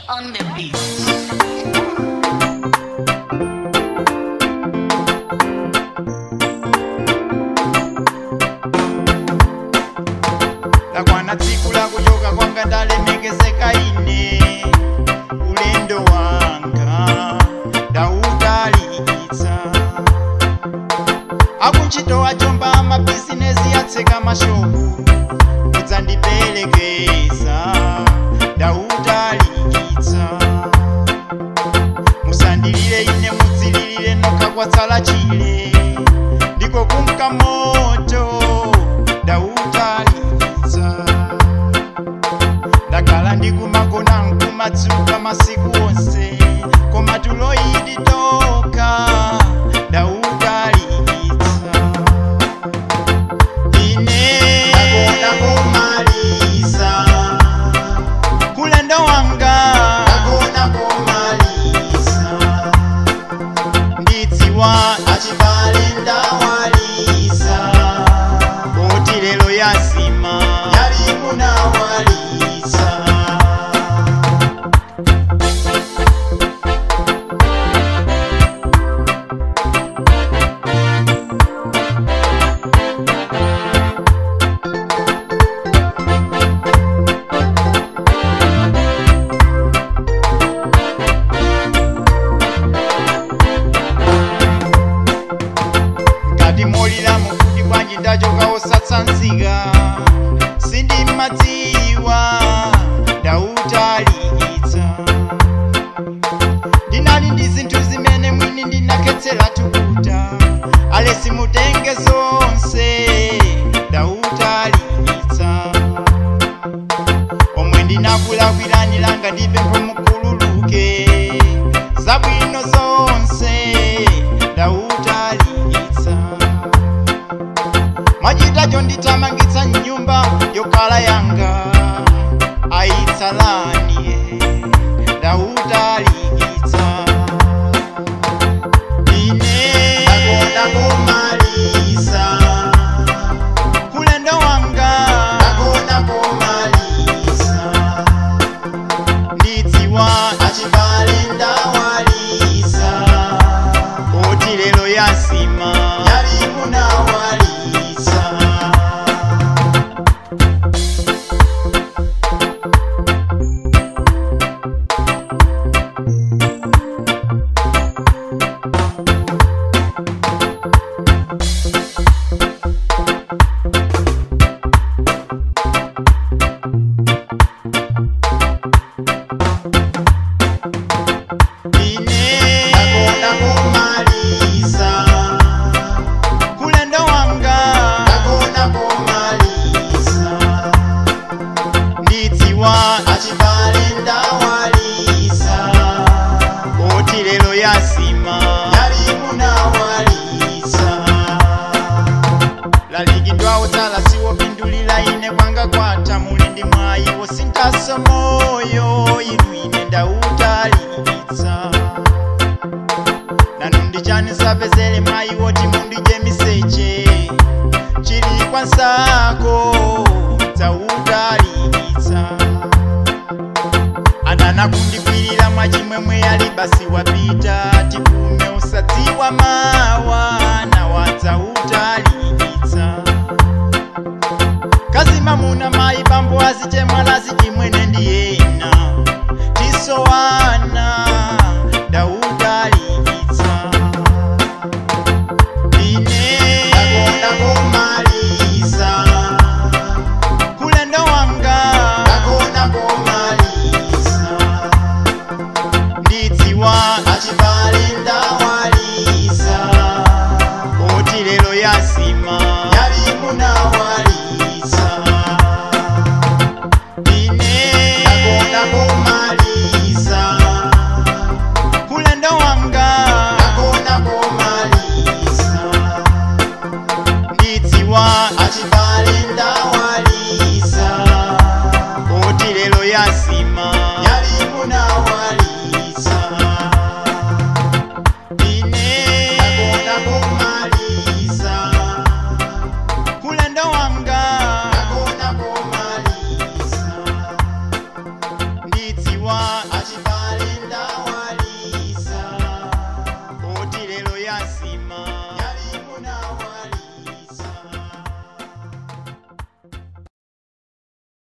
On the beat. Lakwana tsiku la kuchoka kwanga ndalemekezeka ine ulendo wanga ndautalitsa akuntchito achomba amabizinesi yatseka mashopu kudzandipelekeza ndautalitsa musandilire ine mudzililire nokha kwatsala chile ndiko kunka moto ndautalitsa ndakhala ndikumagona nkumadzuka masiku onse koma tulo idi toka ndautalitsa ine ndakona kumaliza kulendo wanga ndakona kumaliza ndidziwa achibale ndawalisa koti lero yazima yali munawalisa. Ngati molira mukuti bwanji ndachoka osatsanzika sindimadziwa ndautalitsa ndinali ndi zinthu zimene mwini ndinakhetsera tukuta alesi mutenge zonse ndautalitsa omwe ndinakulakwirani langa ndipempho mukhululuke zabwino zonse ndautalitsa mwachitacho ndithamangitsa nyumba yokhala yanga ayitsalani ndautalitsa ine ndakona kumaliza kulendo wanga ndakona kumaliza ndidziwa achibale ndawalisa koti lero yazima yali munawalisa. Ine ndakona kumaliza kulendo wanga ndakona kumaliza ndidziwa achibale ndawalisa koti lero yazima yali munawalisa lalikidwawo tsala siwopindulira ine kwanga kwatha muli ndi mwayiwo sintaso moyo inu ine ndautalitsa nanu ndichani sapezere mwayiwo ti mundije miseche chili kwa nsako dzautalitsa adana kundikwirira mwachimwemwe ali basi wapita tikume usadziwa mawa nawadzautalitsa kazima muna mayi bambo azichemwala azichimwene ndiyena tisowana ndautalitsa ine ndakona kumaliza kulendo wanga ndakona kumaliza ndidziwa achibale ndawalisa koti lero yazima yali munawalisa ine ndakona kumaliza kulendo wanga ndakona kumaliza ndidziwa achibale ndawalisa koti lero yazima yali munawalisa ine ndakona kumaliza kulendo wanga ndakona kumaliza ndidziwa achibale. ndinasi.